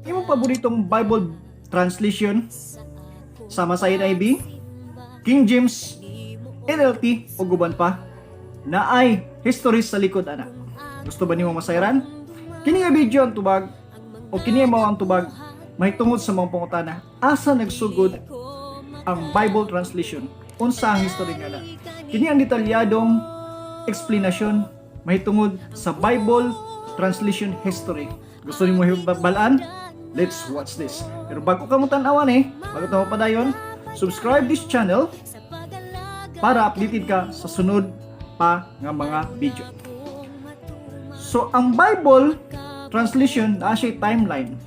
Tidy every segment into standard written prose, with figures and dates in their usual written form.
Imong paboritong Bible translation sa masayran IB, King James, NLT o guban pa na ay history sa likod ana. Gusto ba nimo masayran? Kini nga video ang tubag o kini mao ang tubag mahitungod sa mga pangutana. Asa nagsugod ang Bible translation? Unsa ang history nga na? Kini ang detalyadong explanation mahitungod sa Bible translation history. Gusto nimo balaan? Let's watch this. Pero bago ka mo tan-awan bago ta mo padayon, subscribe this channel para updated ka sa sunod pa nga mga video. So ang Bible translation na siya timeline.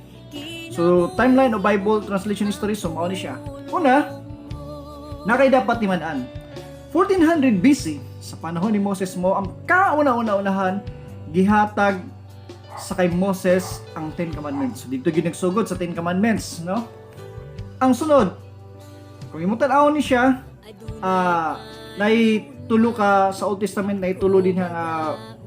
So timeline o Bible translation history so mao ni siya. Una, nakay dapat timan-an. 1400 BC sa panahon ni Moses mo ang kauna-unahan gihatag sa kay Moses ang 10 Commandments. So dito ginagsugod sa 10 Commandments, no? Ang sunod, kung imutan-awon ni siya, naitulo ka sa Old Testament, naitulo din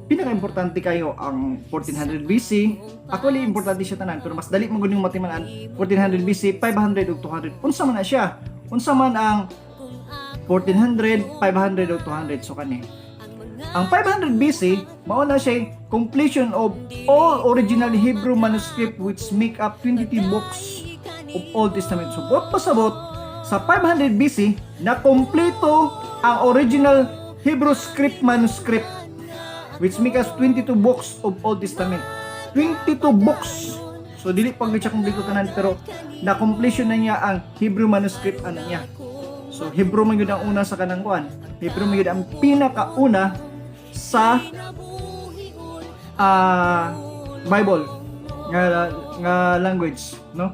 pinaka-importante kayo ang 1400 BC. Actually, importante siya tanan, pero mas dali mo guning matimanan 1400 BC, 500 ug 200. Unsa man na siya? Unsa man ang 1400, 500 ug 200 so kani. Ang 500 BC, mao na siya completion of all original Hebrew manuscript which make up 22 books of Old Testament. So, buot pasabot, sa 500 BC, na kompleto ang original Hebrew script manuscript which make us 22 books of Old Testament. 22 books! So, dili pag siya kompleto tanan, pero na-completion na niya ang Hebrew manuscript ano niya. So, Hebrew man yun ang una sa kanang kuan. Hebrew man yun ang pinakauna sa Bible nga language, no?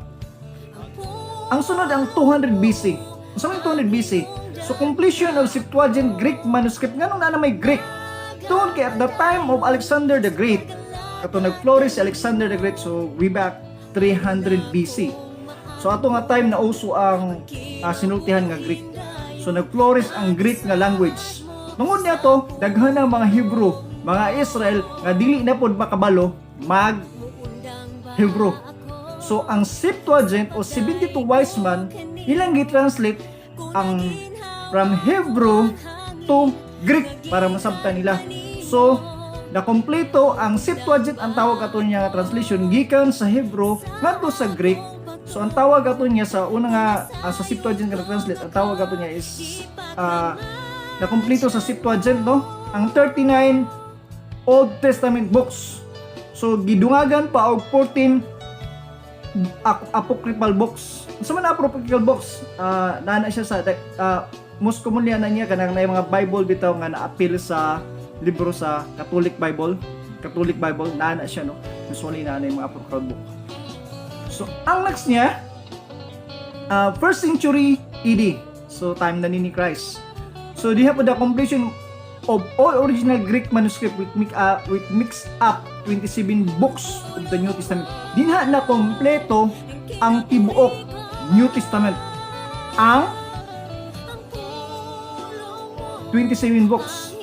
Ang sunod ang 200 BC. Sa 200 BC, so completion of Septuagint Greek manuscript. Nganong na may Greek? Tungod kay at the time of Alexander the Great, kato nag-flourish si Alexander the Great, so way back 300 BC. So ato nga time na uso ang sinultihan nga Greek. So nag-flourish ang Greek nga language. Tungod niya to, daghan ang mga Hebrew, mga Israel nga dili na pod makabalo mag Hebrew. So ang Septuagint o 72 wise man ilang gi-translate ang from Hebrew to Greek para masabtan nila. So na kompleto ang Septuagint, ang tawag ato niya translation gikan sa Hebrew ngadto sa Greek. So ang tawag ato niya sa una nga sa Septuagint nga translate, ang tawag ato niya is na kompleto sa Septuagint, no? Ang 39 Old Testament books. So gidungagan pa og 14 apocryphal books. Sa man apocryphal books, nana siya sa most commonly na niya kanang na mga Bible bitaw nga na-appeal sa libro sa Catholic Bible. Catholic Bible nana siya, no? Usually na yung mga apocryphal book. So ang next niya 1st century AD. So time na ni Christ. So they have the completion of all original Greek manuscript with mix up 27 books of the New Testament. Dinha na kompleto ang tibuok New Testament. Ang 27 books.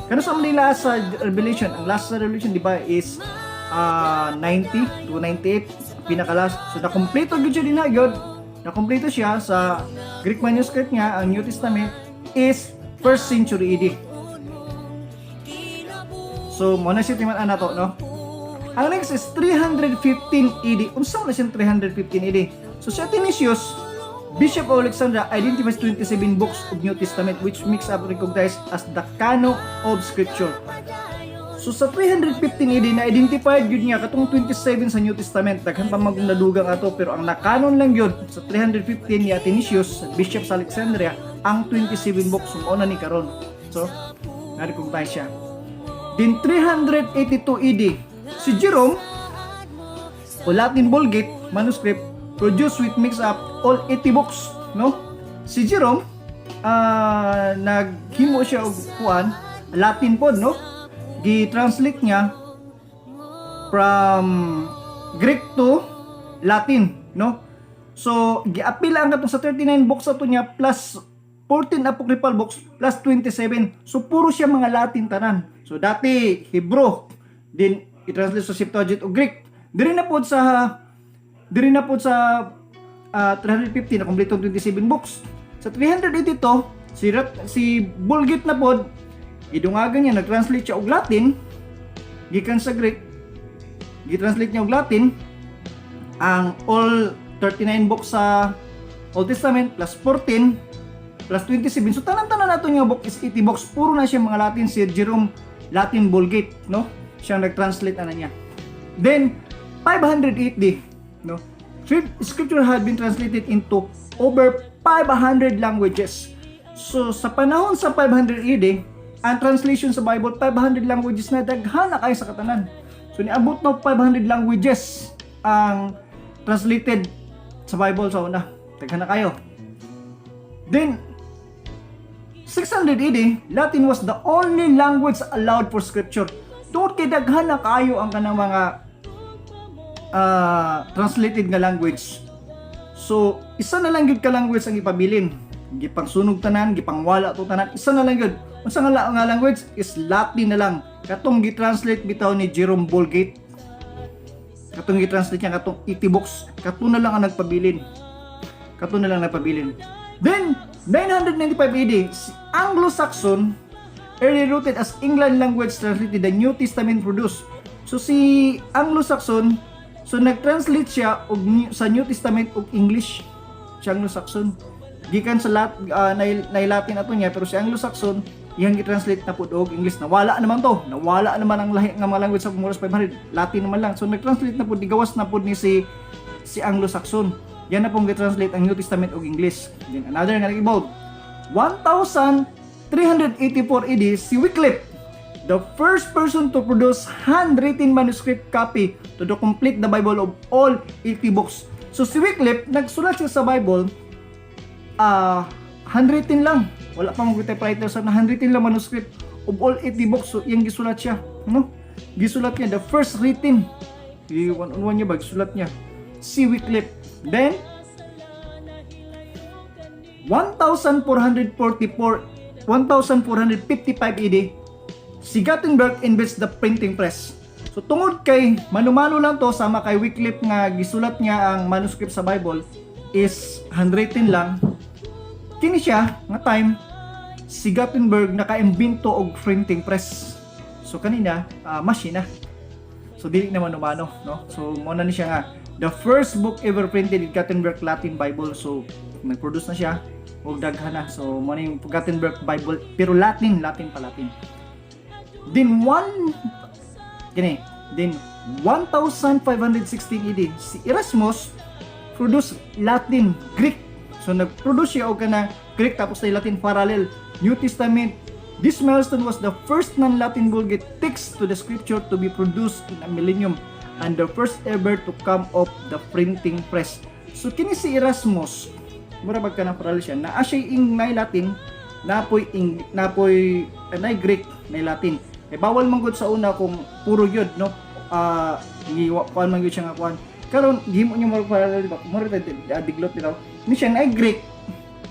Kano sa nila sa Revelation, ang last sa Revelation di ba is 90 to 98 pinakalas. So na kompleto gyud siya dinha gyud. Na kompleto siya sa Greek manuscript niya. Ang New Testament is 1st century AD. So, muna siya timan na to, no? Ang next is 315 AD. Unsa na siya 315 AD? So, si Athanasius, Bishop of Alexandria, identifies 27 books of New Testament which makes up recognized as the canon of Scripture. So, sa 315 AD, na-identified yun niya katong 27 sa New Testament. Daghan pa magnadugang ato, pero ang nakanon lang yun sa 315 ni Athanasius, Bishop sa Alexandria, ang 27 books ng una ni karon. So, na-recognize siya. Din 382 AD, si Jerome o Latin Vulgate manuscript produced with mix up all 80 books, no? Si Jerome naghimo siya og kuan Latin pod, no? Gi-translate niya from Greek to Latin, no? So giapila ang katong sa 39 books ato niya plus 14 apocryphal books plus 27. So puro siya mga Latin tanan. So dati Hebrew, din i-translate sa Septuagint o Greek. Diri na pod sa diri na po sa 350 na kumpleto 27 books. Sa 382 si Bulgit na pod idungagan niya, nag-translate siya og Latin gikan sa Greek, gi-translate niya og Latin ang all 39 books sa Old Testament plus 14 plus 27. So tanan-tanan nato nga book is 80 books. Puro na siya mga Latin, si Jerome Latin Vulgate, no? Siyang nag-translate ana niya. Then 580, no? Scripture had been translated into over 500 languages. So sa panahon sa 500 AD, ang translation sa Bible 500 languages na, daghan na kayo sa katanan. So niabot na 500 languages ang translated sa Bible sa una. Daghan na kayo. Then 600 AD, Latin was the only language allowed for scripture. Tungod kay daghan na kayo ang kanang mga translated nga language. So isa na lang gyud ka language ang ipabilin. Gipangsunog tanan, gipangwala to tanan. Isa na lang gyud. Unsa nga language is Latin na lang. Katong gi-translate bitaw ni Jerome Vulgate. Katong gi-translate niya katong 80 books. Kato na lang ang nagpabilin. Kato na lang nagpabilin. Then 995 AD, si Anglo-Saxon, early rooted as England language, translated the New Testament produced. So si Anglo-Saxon, so nag-translate siya sa New Testament og English. Si Anglo-Saxon. Gikan sa Latin ato niya, pero si Anglo-Saxon, iyang gi-translate na po og English. Nawala naman to. Nawala naman ang lahi nga mga language sa Muras 500. Latin naman lang. So nag-translate na po, digawas na po ni si Anglo-Saxon. Yan na pong gi-translate ang New Testament og English. Then another nga nag-evolve. 1384 AD, si Wycliffe, the first person to produce handwritten manuscript copy to complete the Bible of all 80 books. So si Wycliffe, nagsulat siya sa Bible, handwritten lang. Wala pang typewriter sa handwritten lang manuscript of all 80 books. So yung gisulat siya. No? Gisulat niya, the first written. One-on-one niya ba, gisulat niya. Si Wycliffe. Then 1455 AD, si Gutenberg invents the printing press. So tungod kay mano-mano lang to, sama kay Wycliffe nga gisulat niya ang manuscript sa Bible is handwritten lang. Kini siya nga time si Gutenberg naka-imbento og printing press. So kanina machine na. So dili na mano-mano, no? So mo na ni siya nga the first book ever printed in Gutenberg Latin Bible. So nag-produce na siya og daghan na. So mo na yung Gutenberg Bible pero Latin pa Latin. Then 1516 AD, si Erasmus produce Latin Greek. So nag-produce siya og kana Greek tapos na Latin parallel New Testament. This milestone was the first non-Latin Vulgate text to the scripture to be produced in a millennium and the first ever to come of the printing press. So kini si Erasmus, mura bag ka na parallel siya, na siya ing nay Latin, napoy Greek, nay Latin. Eh bawal man gud sa una kung puro yun, no? Kuan man gud siya nga kuan. Karon gihimo niyo mo parallel, di ba? Mura diglot nila. Ni siya nay Greek,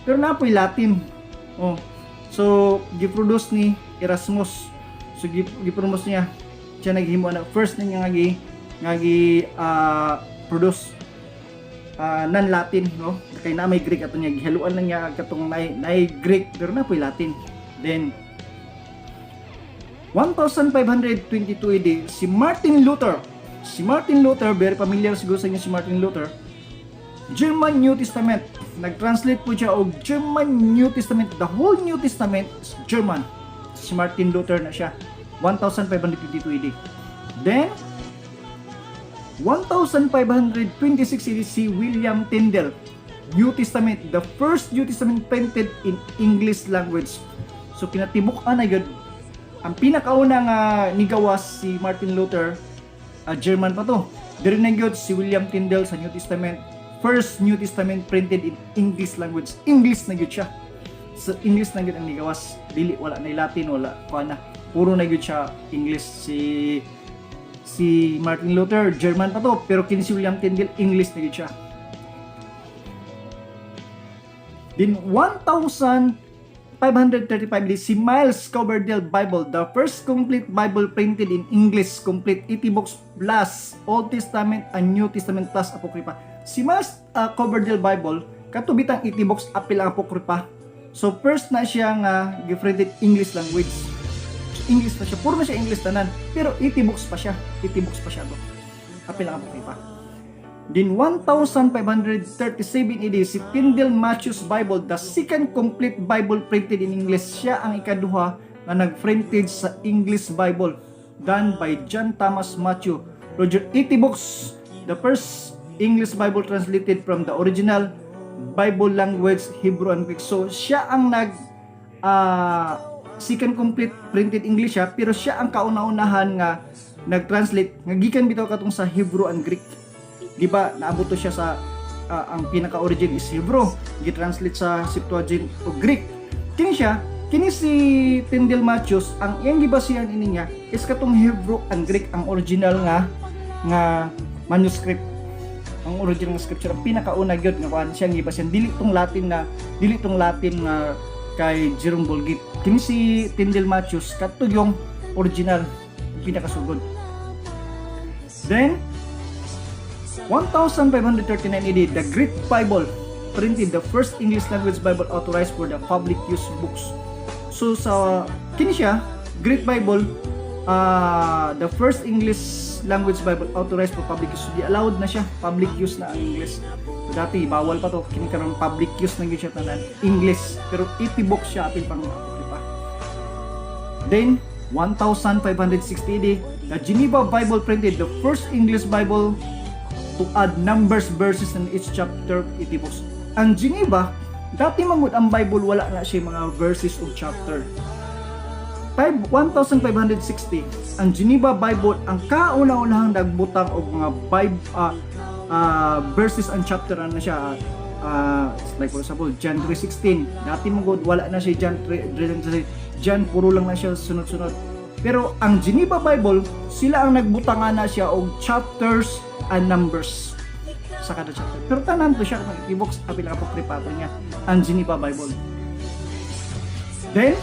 pero napoy Latin. Oh. So gi-produce ni Erasmus. So gi-promote niya. Siya naghimo na first niya nga produce non-Latin, no? Kay na may Greek ato niya gihaluan lang niya katong nay Greek pero na po'y Latin. Then 1522 AD, si Martin Luther, very familiar siguro sa inyo si Martin Luther, German New Testament. Nag-translate po siya og German New Testament. The whole New Testament is German. Si Martin Luther na siya. 1522 AD. Then 1526 AD, si William Tyndale. New Testament. The first New Testament printed in English language. So kinatibuk-an na yun. Ang pinakauna nga nigawas si Martin Luther, German pa to. Diri na yun si William Tyndale sa New Testament. First New Testament printed in English language. English na yun siya. So English na yun ang nigawas. Dili, wala na Latin, wala pa na. Puro na yun siya English. Si Martin Luther, German pa to. Pero kini si William Tyndale, English na yun siya. Then 1540 535 AD, si Miles Coverdale Bible, the first complete Bible printed in English, complete 80 books plus Old Testament and New Testament plus Apocrypha. Si Miles Coverdale Bible, katubitang 80 books apil ang Apocrypha. So first na siya nga gifriended English language. English na siya, puro na siya English tanan, pero 80 books pa siya to. Apil ang Apocrypha. Din 1537 AD, si Tyndale Matthew's Bible, the second complete Bible printed in English. Siya ang ikaduha na nag-printed sa English Bible, done by John Thomas Matthew. Roger, 80 books, the first English Bible translated from the original Bible language, Hebrew and Greek. So, siya ang second complete printed English siya, pero siya ang kauna-unahan nga nag-translate, nga gikan bitaw katong sa Hebrew and Greek. Diba, naabot to siya sa ang pinaka-origin is Hebrew, gi-translate sa Septuagint o Greek. Kini si Tyndale Matthews, ang iyang gibasihan ini niya is katong Hebrew and Greek, ang original nga manuscript, ang original scripture, ang pinakauna gyud nga kuan siyang gibasihan, dili tong Latin nga kay Jerome Bolgit. Kini si Tyndale Matthews kato yung original, pinakasugod. Then 1539 AD, the Greek Bible printed, the first English language Bible authorized for the public use books. So sa kini siya Greek Bible, the first English language Bible authorized for public use. Di allowed na siya, public use na ang English. So dati bawal pa to, kini karon public use na gyud siya tanan English, pero 80 books siya apil pang Apocrypha. Then 1560 AD, the Geneva Bible printed, the first English Bible to add numbers, verses in each chapter, 80 books. Ang Geneva, dati mangud ang Bible wala na siya mga verses o chapter. 1560, ang Geneva Bible ang kauna-unahang nagbutang og mga verses and chapter na siya. Like for example, John 3:16. Dati mangud wala na siya John puro lang na siya sunod-sunod. Pero ang Geneva Bible, sila ang nagbutangan na siya og chapters and numbers sa kada chapter. Pero tanan to siya kung i-box apil ang Apocrypha niya, ang Geneva Bible. Then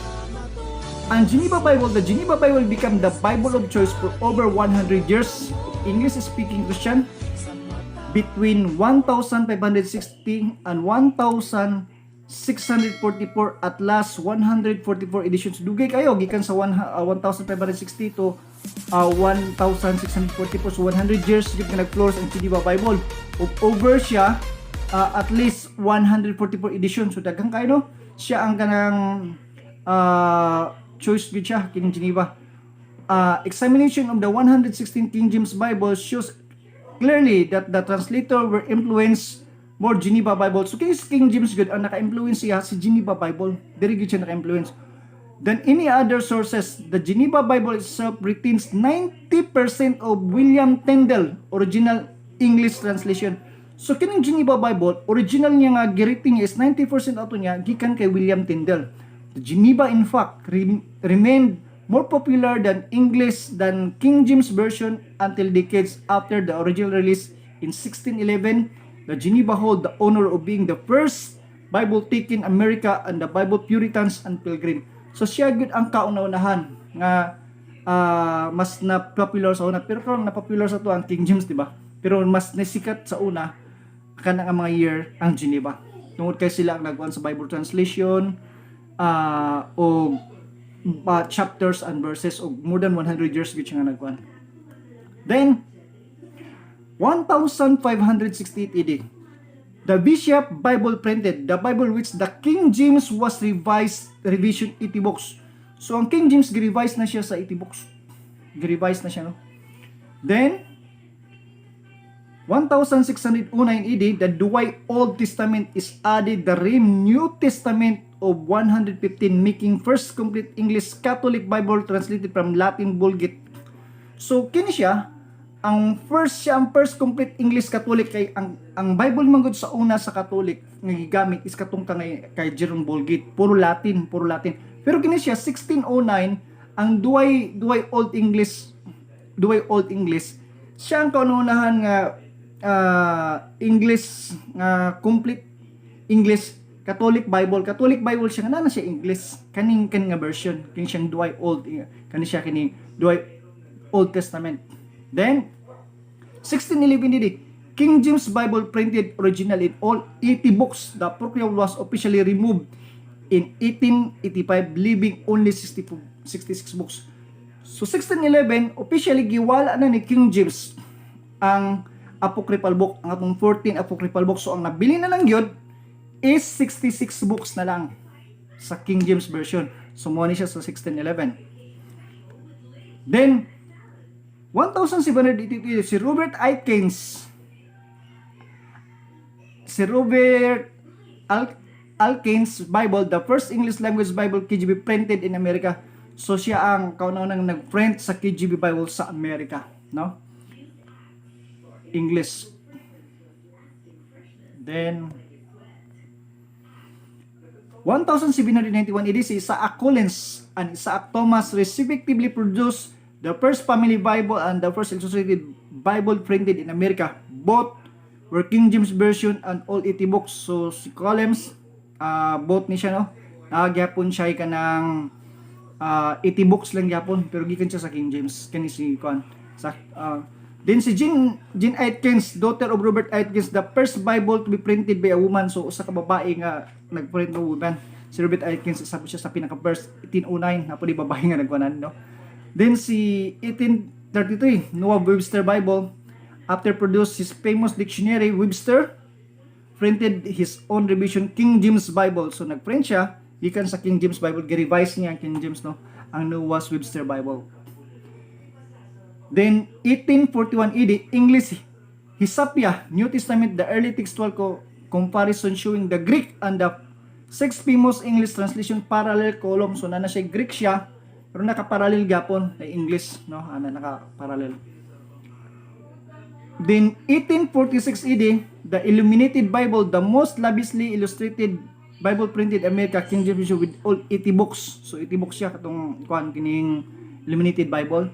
ang Geneva Bible, the Geneva Bible became the Bible of choice for over 100 years. English-speaking Christian between 1560 and 1644, at last 144 editions. Dugay kayo gikan sa 1560 to 1644, so 100 years gid nga nag-flourish ang Geneva Bible. Over siya at least 144 editions, so daghang kayo no. Siya ang kanang choice gid siya kining Geneva. Examination of the 116 King James Bible shows clearly that the translator were influenced more Geneva Bible. So King James good ang naka-influence siya si Geneva Bible. Diri gid siya naka-influence than any other sources. The Geneva Bible itself retains 90% of William Tyndale original English translation. So kining Geneva Bible, original niya nga girating is 90% ato niya gikan kay William Tyndale. The Geneva in fact remained more popular than English than King James Version until decades after the original release in 1611. The Geneva hold the honor of being the first Bible taken America and the Bible Puritans and Pilgrim. So siya gud ang kauna-unahan nga mas na popular sa una, pero karon na popular sa to ang King James, di ba? Pero mas nasikat sa una kanang mga year ang Geneva. Tungod kay sila ang nagkuan sa Bible translation o chapters and verses og more than 100 years gid siya nga nagkuan. Then 1568 AD, the Bishop Bible printed, the Bible which the King James was revision 80 books. So ang King James gi-revise na siya sa 80 books. Gi-revise na siya, no? Then 1609 AD, the Douay Old Testament is added, the Rheme New Testament of 115, making first complete English Catholic Bible translated from Latin Vulgate. So kini siya ang first complete English Catholic, kay ang Bible man gud sa una sa Catholic nga gigamit is katong kay Jerome Vulgate, puro Latin. Pero kini siya 1609 ang Douay Old English siya ang kaunahan nga English nga complete English Catholic Bible siya nga na siya English kaning nga version king siyang duay old kani siya kini duay Old Testament. Then 1611 didi King James Bible printed original in all 80 books. The Apocrypha was officially removed in 1885, leaving only 66 books. So 1611 officially giwala na ni King James ang apocryphal book, ang atong 14 apocryphal books. So ang nabili na lang yun is 66 books na lang sa King James version. So mo ni siya sa 1611. Then 1782 si Robert Alkin's Bible, the first English language Bible KJV printed in America. So siya ang kauna-unang nag-print sa KJV Bible sa Amerika, no? English. Then 1791 AD si Isaac Collins and Isaac Thomas respectively produced the first family Bible and the first illustrated Bible printed in America. Both were King James version and all 80 books. So si Collins both ni siya, no? Gyapon siya kanang 80 books lang gyapon pero gikan siya sa King James kani si Kwan sa then si Jean Atkins, daughter of Robert Atkins, the first Bible to be printed by a woman. So usa ka babae nga nagprint ng woman. Si Robert Atkins sabi siya sa pinaka first 1809 na pudi babae nga nagkuanan, no? Then si 1833 Noah Webster Bible, after produced his famous dictionary, Webster printed his own revision King James Bible. So nagprint siya gikan sa King James Bible, gi-revise niya ang King James, no? Ang Noah's Webster Bible. Then 1841 AD English Hisapia, New Testament, the early textual comparison showing the Greek and the six famous English translation parallel column. So na siya Greek siya pero naka-parallel gapon ay English, no? Naka-parallel. Then 1846 AD the Illuminated Bible, the most lavishly illustrated Bible printed America, King James Version with all 80 books. So 80 books siya katong kining Illuminated Bible.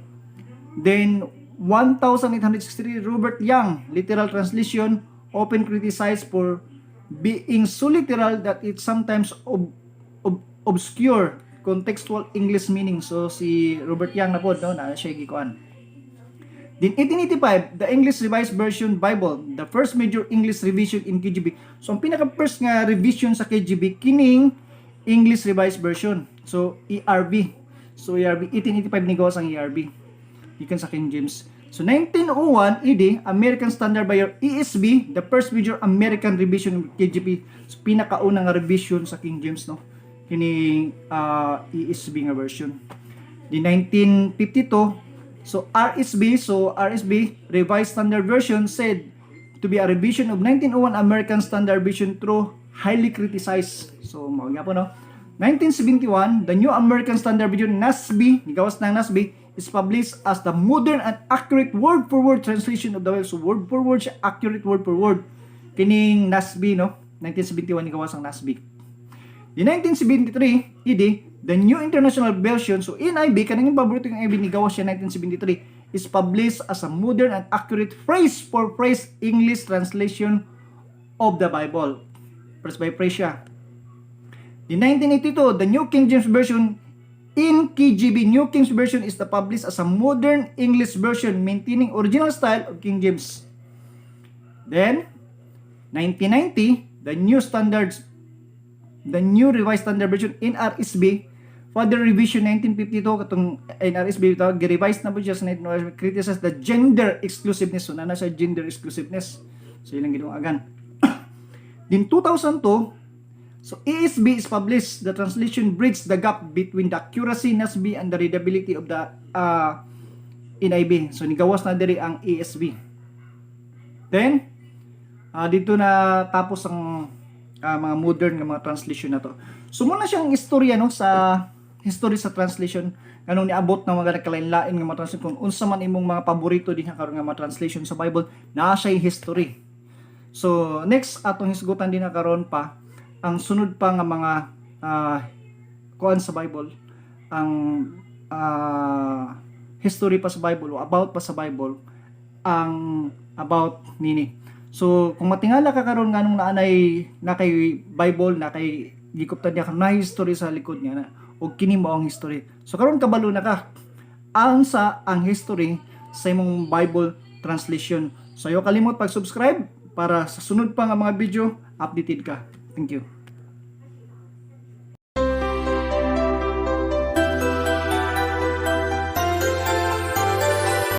Then 1863 Robert Young, literal translation, often criticized for being so literal that it sometimes obscure contextual English meaning. So si Robert Young na po, no, na siya gikuan. Then 1885 the English Revised Version Bible, the first major English revision in KJV. So ang pinaka first nga revision sa KJV kining English Revised Version. So ERV. So ERV 1885 ni gawas ang ERV gikan sa King James. So 1901 AD American Standard Bible ESV, the first major American revision of KJV. So pinakauna nga revision sa King James, no? Kining ESV nga version. Di 1952 so RSV Revised Standard Version said to be a revision of 1901 American Standard Version through highly criticized. So mao gyapon, no? 1971 the New American Standard Version NASB, nigawas ng NASB, is published as the modern and accurate word-for-word translation of the Bible. So word for word siya, accurate word for word. Kining NASB, no? 1971 nigawas ang NASB. In 1973 AD the New International Version, so NIV, kanang paborito ng NIV, nigawas siya 1973, is published as a modern and accurate phrase for phrase English translation of the Bible. Phrase by phrase siya. In 1982, the New King James Version in KJV, New King James Version is published as a modern English version maintaining original style of King James. Then, 1990, the New Revised Standard Version NRSV, further revision 1952 katong NRSV ito, gi-revise na po siya sa 1990, criticize the gender exclusiveness. So na siya gender exclusiveness. So ilang giduagan. Then 2002, so ESV is published. The translation bridges the gap between the accuracy NASB and the readability of the NIV. So nigawas na diri ang ESV. Then dito na tapos ang mga modern nga mga translation na to. So muna siyang istorya, no, sa history sa translation kanong niabot ng mga nakalain-lain nga mga translation, kung unsa man imong mga paborito din karon nga mga translation sa Bible, naa siya history. So next atong hisgutan din na karon pa ang sunod pa nga mga kuan sa Bible, ang history pa sa Bible o about pa sa Bible, ang about nini. So kung matingala ka karon nganong naanay na kay Bible na kay gikuptan niya kang na history sa likod niya na og kini mao ang history. So karon kabalo na ka ang sa ang history sa imong Bible translation. So ayo kalimot pag-subscribe para sa sunod pa nga mga video updated ka. Thank you.